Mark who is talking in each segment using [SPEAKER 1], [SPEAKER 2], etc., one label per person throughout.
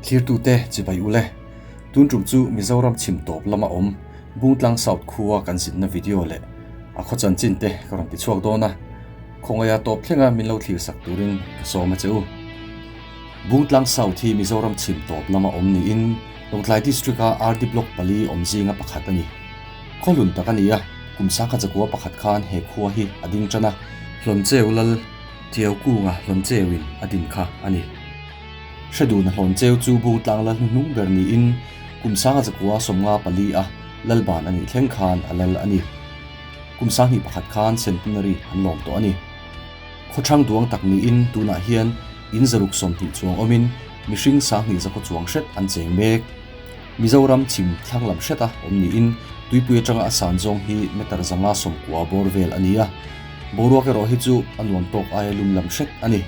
[SPEAKER 1] Thlirtute chibai ule, tun tum chu Mizoram chhim tawp lama awm Bungtlang South khua kan zinna video leh a khaw chanchin te ka rawn ti chhuak dawn a, khawngaia tawp thlenga min lo thlir sak turin ka sawm a che u. Bungtlang South hi Mizoram chhim tawp lama awm niin Lawngtlai District-a RD Block pali awm zinga pakhat a ni. Khaw hlun tak a ni a, kum sangkhat zakua pakhat khan he khua hi a ding tan a, Hlawncheu lal Thiau kunga Hlawncheuin a din kha a ni. Hreduna Hlawncheu chu Bungtlang lal hnuhnung ber niin kum sangkhat zakua 54 a lalban a nih thleng khan a lal a ni. Kum sanghnih pakhat khan Centenary an lawm tawh a ni. Khawthlang duang tak niin tunah hian in zaruk 20 chuang awmin mihring 20 zakhaw chuang hret an cheng mek. Mizoram chhim thlang lam hreta awm niin tuipui atanga a san zawng hi meter 590 bawr vel a ni a, boruak erawh hi chu a nuam tawk aia lum lam hret a ni.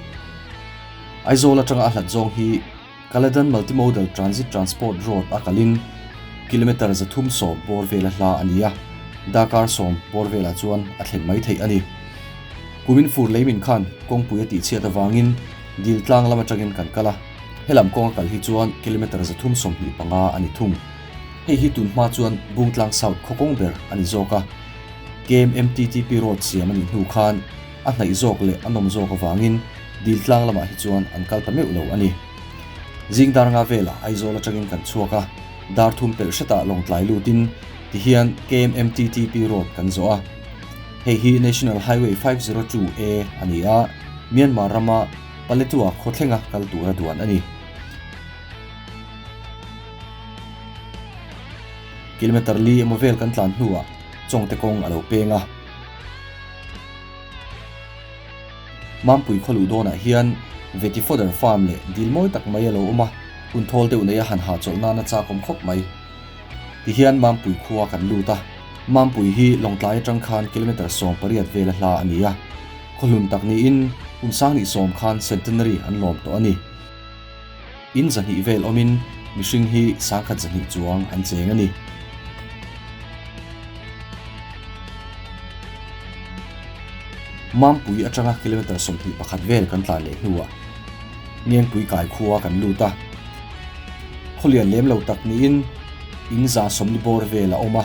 [SPEAKER 1] Aizawl atanga a hlat zawng hi Kaladan Multimodal Transit Transport Road a kalin kilometre 310 bawr vela hla a ni a, darkar 10 bawr velah chuan a thlen mai theih a ni. Kumin fur leimin khan kawngpui a tihchhiat avangin dil tlang lam atangin kan kal a, helam kawng a kal hi chuan kilometre 325 a ni thung. Hei hi tun hma chuan Bungtlang South khaw kawng ber a ni zawk a, KMMTTP Road siam a nih hnu khan a hnaih zawk leh a nawm zawk avangin dil tlang lamah hi chuan an kal ta meuh lo a ni. Zing dar nga velah Aizawl atangin kan chhuak a, dar thum pelh hretah Lawngtlai lutin tihian KMMTTP Road kan zawh a. Hei hi National Highway 502 A a ni a, Myanmar rama Paletwa khaw thlenga kal tura duan a ni. Kilometre li emaw vel kan tlan hnuah Chawngte kawng a lo peng a. Mampui khaw luh dawnah hian Veti Fodder Farm leh dil mawi tak mai a lo awm a, hun thawl deuh neia han hahchawlh nana chakawm khawp mai. Tihian Mampui khua kan lut a, Mampui hi Lawngtlai atang khan kilometre 18 vela hla a ni a, khaw hlun tak niin kum 2010 khan centenary an lawm tawh a ni. In 200 vel awmin mihring hi 1,200 chuang an cheng a ni. Mampui atanga kilometre 21 vel kan tlan leh hnuah Ngengpui kai khua kan lut a, khawlian lem lo tak niin in 140 bawr vel a awm a,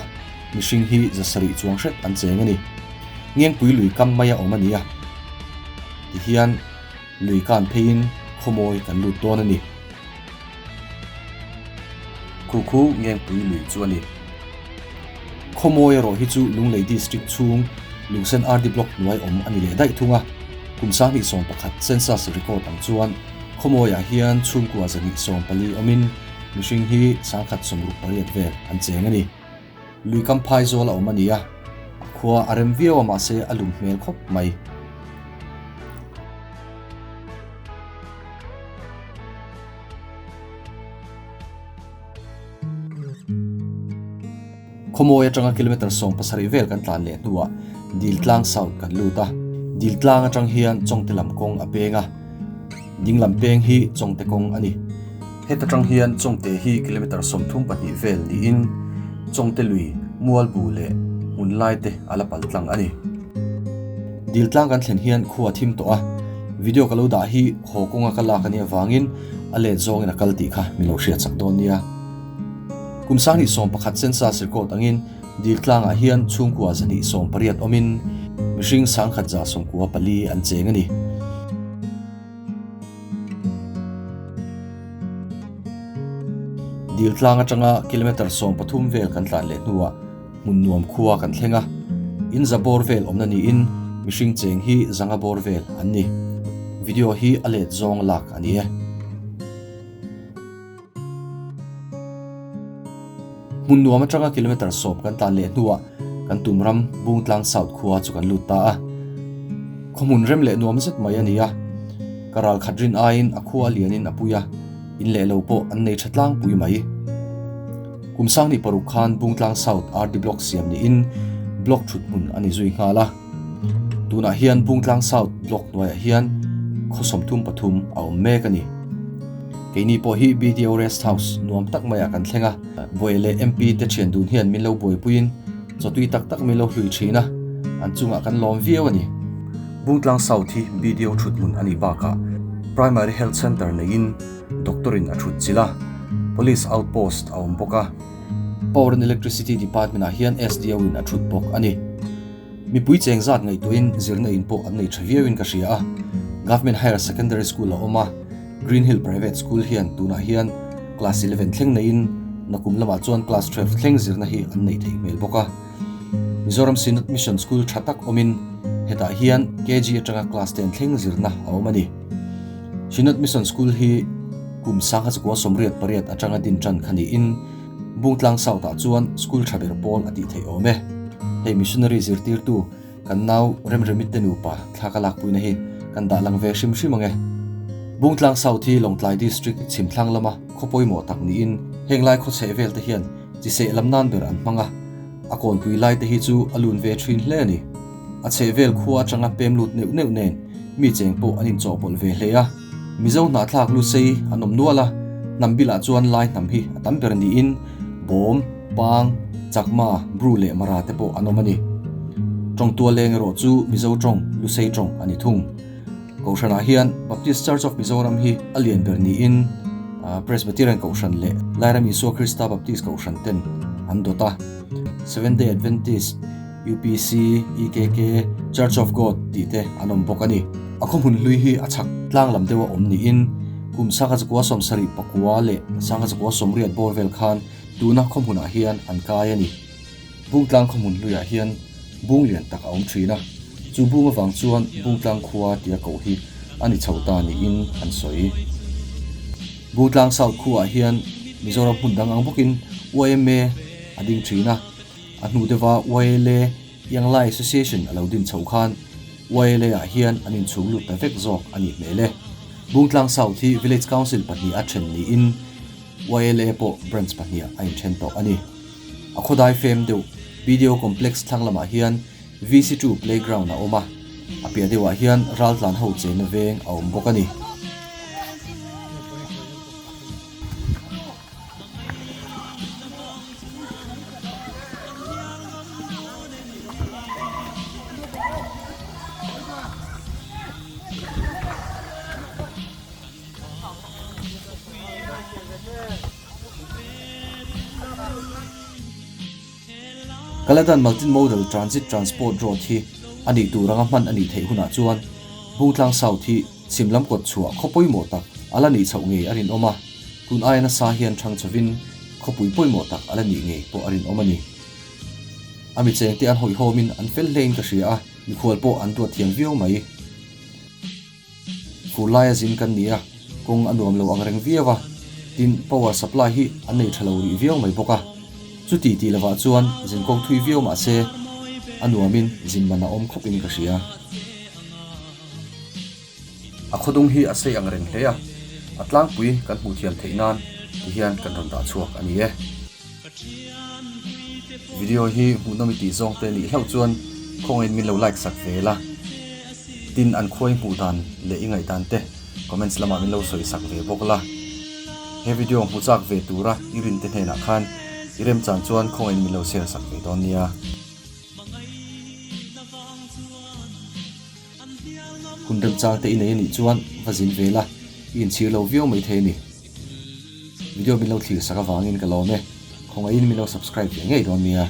[SPEAKER 1] mihring hi 700 chuang hret an cheng a ni. Ngengpui lui kam mai a awm a ni a, tihian lui kan pheiin khawmawi kan lut dawn a ni. Khu khu Ngengpui lui chu a ni. Khawmawi erawh hi chu Lunglei District chhung Lungsen RD Block hnuai awm a ni leh daih thung a, kum 2011 census record ang chuan Khawmawiah hian chhungkua 214 awmin mihring hi 168 vel an cheng a ni. Lui kam phai zawl a awm a ni a, a khua a rem viau a mahse a lum hmel khawp mai. Khawmawi atanga kilometre 17 vel kan tlan leh hnuah Diltlang South kan lut a, Diltlang atang hian Chawngte lam kawng a peng a, dinglam peng hi Chawngte kawng a ni. Heta tang hian Chawngte hi kilometre 32 vel niin Chawngte lui Mualbu leh hmun lai te a la pal tlang a ni. Diltlang kan thlen hian khua thim tawh a, video ka lo dah hi haw kawnga ka lak a nih avangin a let zawngin a kal tih kha min lo hriat sak dawn nia. Kum 2011 census record angin Diltlangah hian chhungkua 280 awmin mihring 1,194 an cheng a ni. Diltlang atanga kilometre 13 vel kan tlan leh hnuah hmun nuam khua kan thleng a, in za bawr vel awmna niin mihring cheng hi zanga bawr vel an ni. Video hi a let zawng lak a ni e. Hmun nuam atanga kilometre 10 kan tlan leh hnuah kan tum ram Bungtlang South khua chu kan lut ta a. Khaw hmun rem leh nuam zet mai a ni a, ka ral khat rin aiin a khua lianin a pui a, in leh lo pawh an nei tha tlangpui mai. Kum 2006 khan Bungtlang South RD Block siam niin block thut hmun a ni zui nghal a. Tunah hian Bungtlang South block hnuaiah hian khaw 33 a awm mek a ni. Keini pawh hi BDO Rest House nuam tak maiah kan thleng a, Buai leh MP te thian dun hian min lo buaipuiin chawtui tak tak min lo hlui thin a, an chungah kan lawm viau a ni. Bungtlang South hi BDO thut hmun a nih bakah Primary Health Centre neiin Doctor in a thut chilh a, Police Outpost a awm bawk a. Power and Electricity Department ah hian SDO in a thut bawk a ni. Mipui cheng zat ngaihtuahin zirna in pawh an nei tha viauin ka hria a, Government Higher Secondary School a awm a, Green Hill Private School hian tunah hian Class 11 thleng neiin nakum lamah chuan Class 12 thleng zirna hi an neih theih hmel bawk a. Mizoram Synod Mission School tha tak awmin hetah hian KG atanga Class 10 thleng zirna a awm a ni. Synod Mission School hi kum 1988 atanga din tan kha niin Bungtlang South ah chuan school tha ber pawl a tih theih awm e. Hei missionary zirtirtu kan nau Remremit te nupa thla ka lakpuina hi kan dah lang ve hrim hrim ang e. Bungtlang South hi Lawngtlai District chhimthlang lama khaw pawimawh tak niin heng lai khaw chheh vel te hian chi seh lam nan ber an hmang a, a kawnpui lai te hi chu a lun ve thin hle a ni. A chheh vel khua atanga pem lut neuh neuh nen mi cheng pawh an inchawhpawlh ve hle a. Mizo hnahthlak lu sei an awm nual a, hnam bilah chuan lai hnam hi a tam ber niin Bawm, Pang, Chakma, Bru leh Mara te pawh an awm a ni. Tawngtua leng erawh chu Mizo tawng, Lusei tawng a ni thung. Kohhranah hian Baptist Church of Mizoram hi a lian ber niin Presbyterian Kohhran leh Lairam Isua Krista Baptist Kohhran ten an dawt a. Seventh Day Adventist, UPC, EKK, Church of God tih te an awm bawk a ni. A khawhmun hlui hi a chhak tlang lam deuha awm niin kum 1974 leh 1980 bawr vel khan tuna khawhmunah hian an kai a ni. Bungtlang khawhmun hluiah hian bung lian tak a awm thin a, chu bung avang chuan Bungtlang khua tia koh hi a ni chho ta niin an sawi. Bungtlang South khuaah hian Mizoram hmun dang ang bawkin YMA a ding thin a. A hnu deuha YLA Young Lai Association a lo din chhoh khan YLA ah hian an inchhung lut ta vek zawk a nih hmel e. Bungtlang South hi Village Council pahniha then niin YLA pawh Branch pahniha a inthen tawh a ni. A khawdai fem deuh BDO Complex thlang lamah hian VC2 Playground a awm a, a piah deuhah hian raltlan ho chenna veng a awm bawk a ni. Kaladan Multimodal Transit Transport Road hi a nih tur anga hman a nih theih hunah chuan Bungtlang South hi Chhim lam kawt chhuah khaw pawimawh tak a la nih chhoh ngei a rinawm a, tun aia nasa hian thang chhovin khawpui pawimawh tak a la nih ngei pawh a rinawm a ni. A mi chengte an hawihhawmin an fel hlein ka hria a, mikhual pawh an duat thiam viau mai. Fur laia zin kan ni a, kawng a nuam lo ang reng viau a, tin power supply hi an nei tha lo rih viau mai bawk a, chuti tih lovah chuan zin kawng thui viau mah se a nuamin zin man a awm khawpin ka hria. A khawdung hi a sei ang reng hle a, a tlangpui kan hmuh thiam theih nan ti hian kan rawn dah chhuak a ni e. Video hi hmuhnawm i tih zawng te nih hlauh chuan khawngaihin min lo like sak ve la, tin an khuai hmuh dan leh i ngaih dan te comments lamah min lo sawi sak ve bawk la. He video hmu chak ve tura i rin te hnenah khan i remchan chuan khawngaihin min lo share sak ve dawn nia. Hun remchang te i nei anih chuan va zin ve la, i inchhir lo viau mai thei a ni. Video min lo thlir sak avangin ka lawm e, khawngaihin min lo subscribe ve ngei dawn nia.